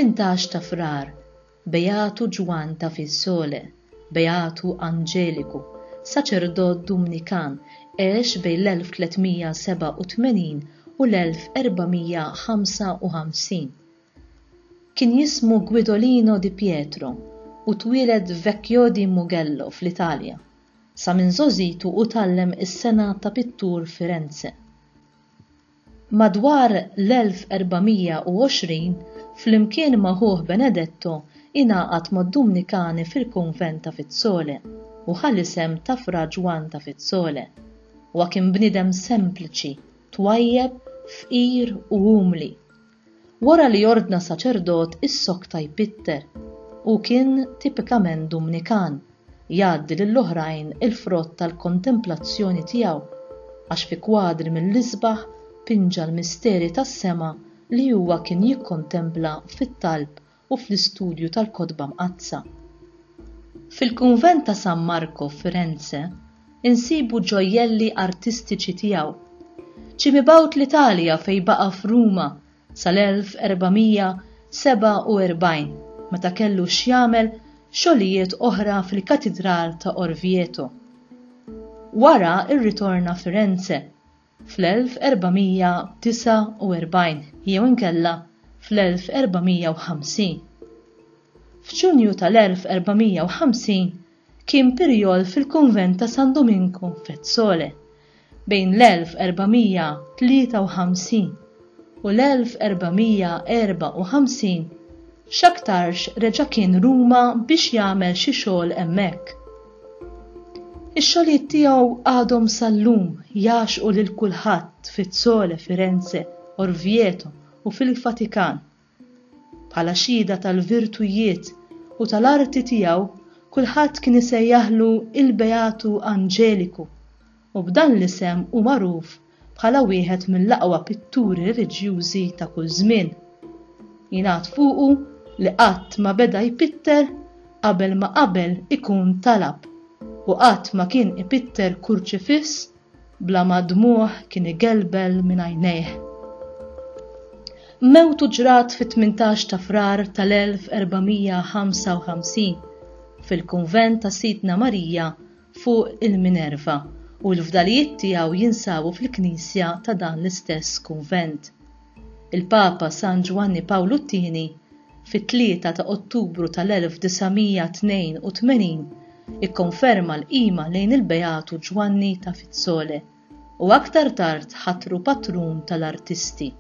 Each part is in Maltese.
Fit-18 ta' Frar, Beatu Ġwann ta' Fiesole, Beatu Anġeliku, saċerdot Dumnikan, għex bejn l-1387 u l-1455. Kien jismu Guidolino di Pietro u twieled f'Vecchio di Mugello fl-Italja. Sa minn żgħożitu hu tgħallem is-sengħa ta' pittur Firenze. Madwar l-1420, flimkien ma' ħuh Benedetto, ingħaqad mad-Dumnikani fil-kunvent ta' Fizzole u ħa l-isem ta' Fra Ġwann ta' Fizzole. Huwa kien bniedem sempliċi, twajjeb, fqir u umli. Wara li ordna saċerdot issokta jpitter. Hu kien tipikament Dumnikan, jgħaddi lill-oħrajn il-frott tal-kontemplazzjoni tiegħu, għax fi kwadri mill-isbaħ pinġa l-misteri tas-sema li huwa kien jikkontempla fit-talb u fl-istudju tal-Kotba Mqaddsa. Fil-Kunvent ta' San Marco f'Firenze insibu ġojjelli artistiċi tiegħu. Ġie mibgħut l-Italja fejn baqa' f'Ruma sal-1447 meta kellu x'jagħmel xogħlijiet oħra fil-Katidral ta' Orvieto. Wara rritorna Firenze fl-1449 jew inkella fl-1450. F'Ġunju tal-1450 kien pirjol fil-kunvent ta' San Duminku f'Fezzole. Bejn l-1453 u l-1454 x'aktarx reġa' kien Ruma biex jagħmel xi xogħol hemmhekk. Ix-xogħlijiet tiegħu għadhom sal-lum jgħaxxqu lil kulħadd f'Fizzole, Firenze, Orvieto u fil-Vatikan. Bħala xhieda tal-virtujiet u tal-arti tiegħu kulħadd kien isejjaħlu il-Beatu Anġeliku u b'dan l-isem hu magħruf bħala wieħed mill-aqwa pitturi reliġjużi ta' kull żmien. Jingħad fuqu li qatt ma beda jpitter qabel ma qabel ikun talab u qatt ma kien ipitter kurċifiss bla ma d-dmugħ kien igelbel minn għajnejh. Mewtu ġrat fit-18 ta' Frar tal-1455 fil-kunvent ta' Sidna Marija fuq il-Minerva u l-fdalijiet tiegħu jinsabu fil-knisja ta' dan l-istess kunvent. Il-Papa San Ġwanni Pawlu t-Tieni, fit-3 ta' Ottubru tal-1982, ikkonferma l-qima lejn il-Beatu Ġwanni ta' Fizzole u aktar tard ħatru patrun tal-artisti.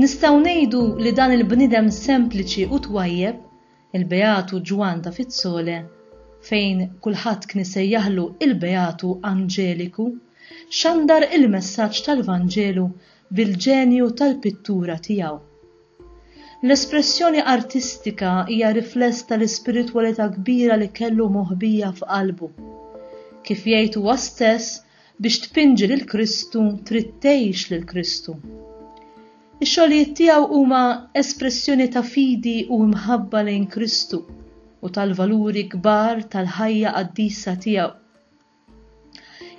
Nistgħu ngħidu li dan il-bniedem sempliċi u twajjeb, il-Beatu Ġwann ta' Fizzole, fejn kulħadd kien isejjaħlu il-Beatu Anġeliku, xandar il-messaġġ tal-Vanġelu bil-ġenju tal-pittura tiegħu. L-espressjoni artistika hija rifless tal-ispiritwalità kbira li kellu moħbija f'qalbu. Kif jgħid huwa stess, biex tpinġi lil Kristu trid tgħix lil Kristu. Ix-xogħlijiet tiegħu huma espressjoni ta' fidi u imħabba lejn Kristu u tal-valuri kbar tal-ħajja qaddisa tiegħu.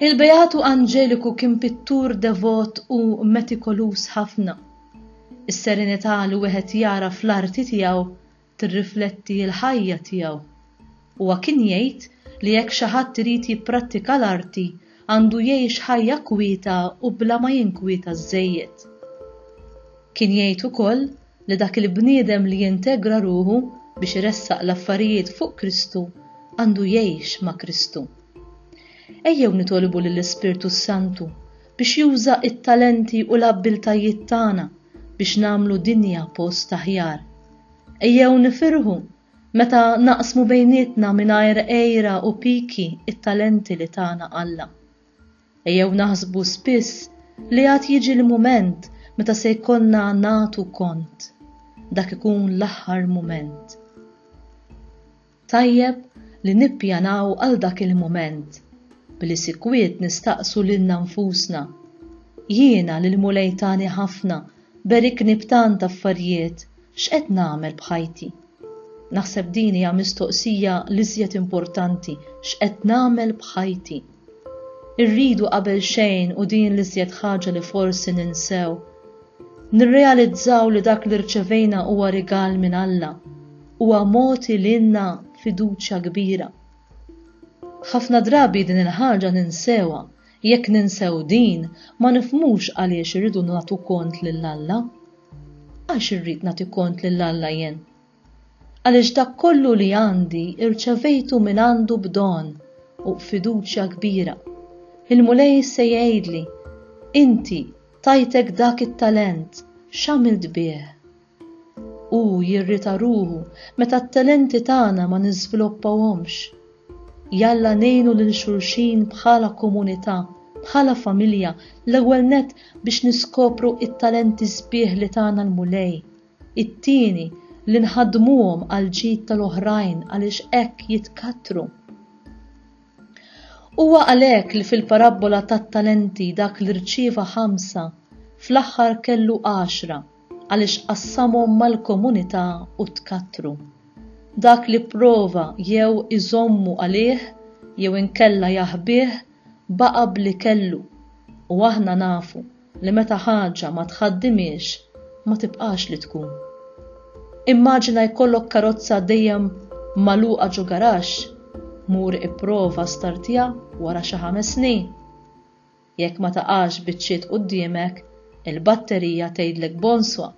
Il-Beatu Anġeliku kien pittur devot u metikoluż ħafna. Is-serenità li wieħed jara fl-arti tiegħu tirrifletti l-ħajja tiegħu. Huwa kien jgħid li jekk xi ħadd irid jipprattika l-arti għandu jgħix ħajja kwieta u bla ma jinkwieta żżejjed. Kien jgħid ukoll li dak il-bniedem li jintegra ruħu biex iressaq l-affarijiet fuq Kristu għandu jgħix ma' Kristu. Ejjew nitolbu lill-Ispirtu s-Santu biex juża t-talenti u l-abbiltajiet tagħna biex nagħmlu dinja post aħjar. Ejjew nifirħu meta naqsmu bejnietna mingħajr għira u piki t-talenti li tana Alla. Ejjew naħsbu spiss li għad jiġi l-mument meta se jkollna nagħtu kont. Dak ikun l-aħħar mument. Tajjeb li nippjanaw għal dak il-mument, billi sikwit nistaqsu lilna nfusna, Jiena li l-Mulej tani ħafna, berikni b'tant affarijiet, x'qed nagħmel b'ħajti? Naħseb din hija mistoqsija l-iżjed importanti, x'qed nagħmel b'ħajti? Irridu qabel xejn u din l-iżjed ħaġa li forsi ninsew. Nirrealizzaw li dak li rċevejna huwa rigal minn Alla, huwa mogħti lilna fiduċja kbira. Ħafna drabi din il-ħaġa ninsewha. Jekk ninsew din, ma nifhmux għaliex irridu nagħtu kont lil Alla. Għax irrid nagħti kont lil Alla jien? Għaliex dak kollu li għandi irċevejtu minn għandu b'don u b'fiduċja kbira. Il-Mulej se jgħidli, Inti tajtek dak it-talent, x'għamilt bih? Hu jirrita ruħu meta t-talenti tagħna ma niżviluppawhomx. Jalla ngħinu lil xulxin bħala komunità, bħala familja, l-ewwel nett biex niskopru t-talenti sbieħ li tana l-Mulej. It-tieni, li nħaddmuhom għall-ġid tal-oħrajn għaliex hekk jitkattru. Huwa għalhekk li fil-parabbola tat-talenti dak li rċieva ħamsa, fl-aħħar kellu għaxra għaliex qassamhom mal-komunità u tkattru. Dak li pprova jew iżommu għalih jew inkella jaħbih baqa' b'li kellu u aħna nafu li meta ħaġa ma tħaddimhiex ma tibqax li tkun. Immaġina jkollok karozza dejjem magħluqa ġo garaxx, mur ipprova startiha wara xi ħames snin. Jekk ma taqax biċċiet quddiemek, il-batterija tgħidlek bonswa.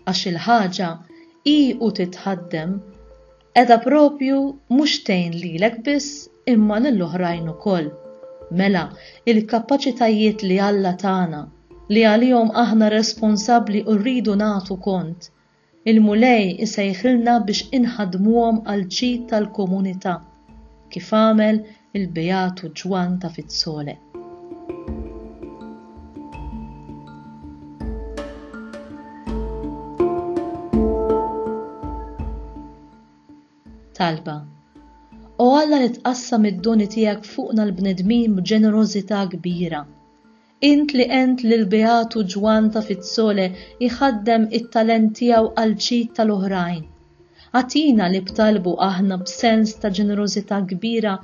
Għax il-ħaġa hi u titħaddem qiegħda proprju mhux tgħin lilek biss imma lill-oħrajn ukoll. Mela, il-kapaċitajiet li Alla tana, li għalihom aħna responsabbli u rridu nagħtu kont, il-Mulej isejħilna biex inħaddmuhom għall-ġid tal-komunità, kif għamel il-Beatu Ġwann ta' Fizzole. Talba, O Alla li tqassam id-doni tiegħek fuqna l-bnedmin b'ġenerożità kbira, int li għent lill-Beatu Ġwann ta' Fizzole jħaddem it-talent tiegħu għall-ġid tal-oħrajn, agħtina li b'talbu aħna b'sens ta' ġenerożità kbira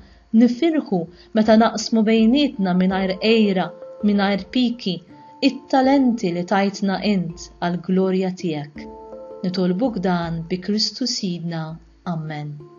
nifirħu meta naqsmu bejnietna mingħajr għira, mingħajr piki, it-talenti li tajtna int għall-glorja tiegħek. Nitolbuk dan bi Kristu Sidna. Ammen.